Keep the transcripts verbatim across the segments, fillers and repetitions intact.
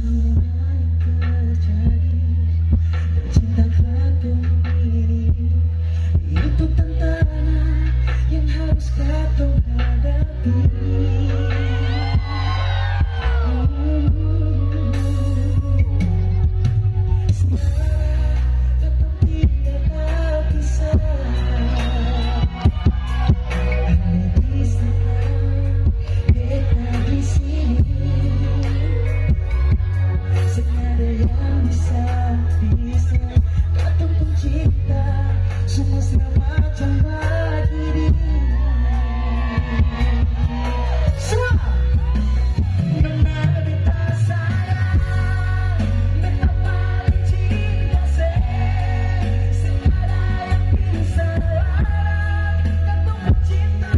Semua yang terjadi, cinta katong ini, itu tantangan yang harus katong hadapi. Sekarang katong tinggal terpisah. Ada di sana, beta di sini. Seng ada yang bisa pisah katong pung cinta, su mesra macam bagini. Semua. Nona beta sayang, beta paling cinta, seng, seng ada yang bisa larang katong pung cinta.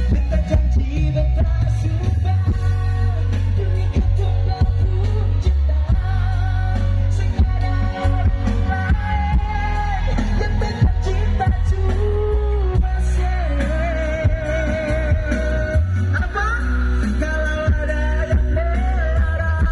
Beta janji, beta sumpah, demi katong pung cinta, seng ada orang laeng, yang beta cinta cuma seng. Apa? Kalau ada yang melarang.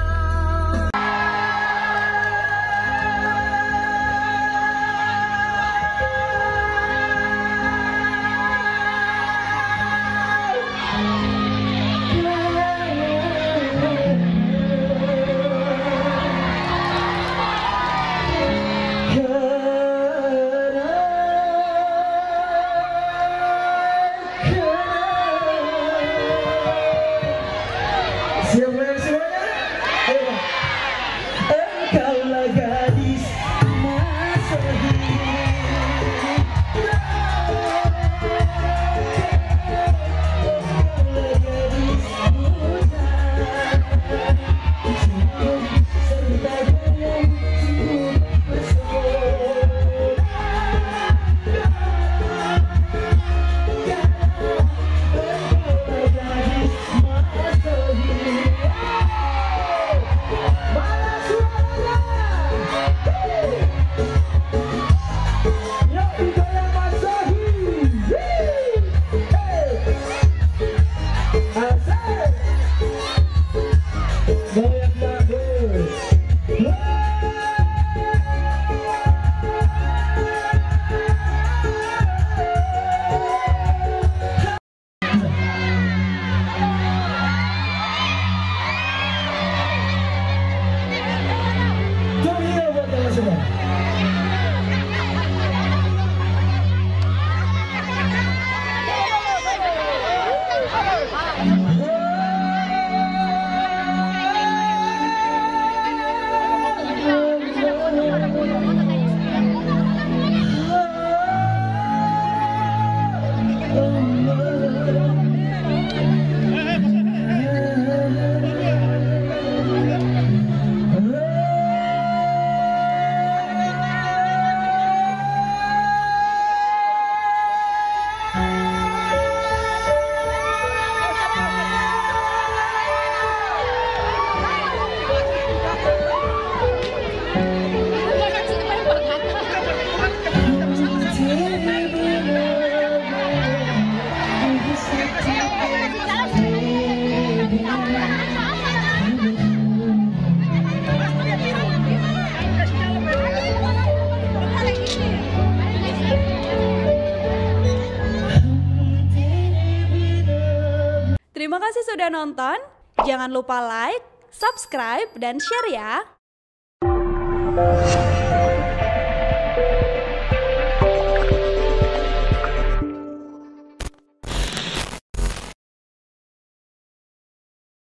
Siap goyang semuanya? Ayo, Pak. Engkaulah gadis masa kini. Engkaulah gadis muda. Sungguh serta dengan sungguh pesona. Engkaulah gadis Terima kasih sudah nonton. Jangan lupa like, subscribe, dan share ya.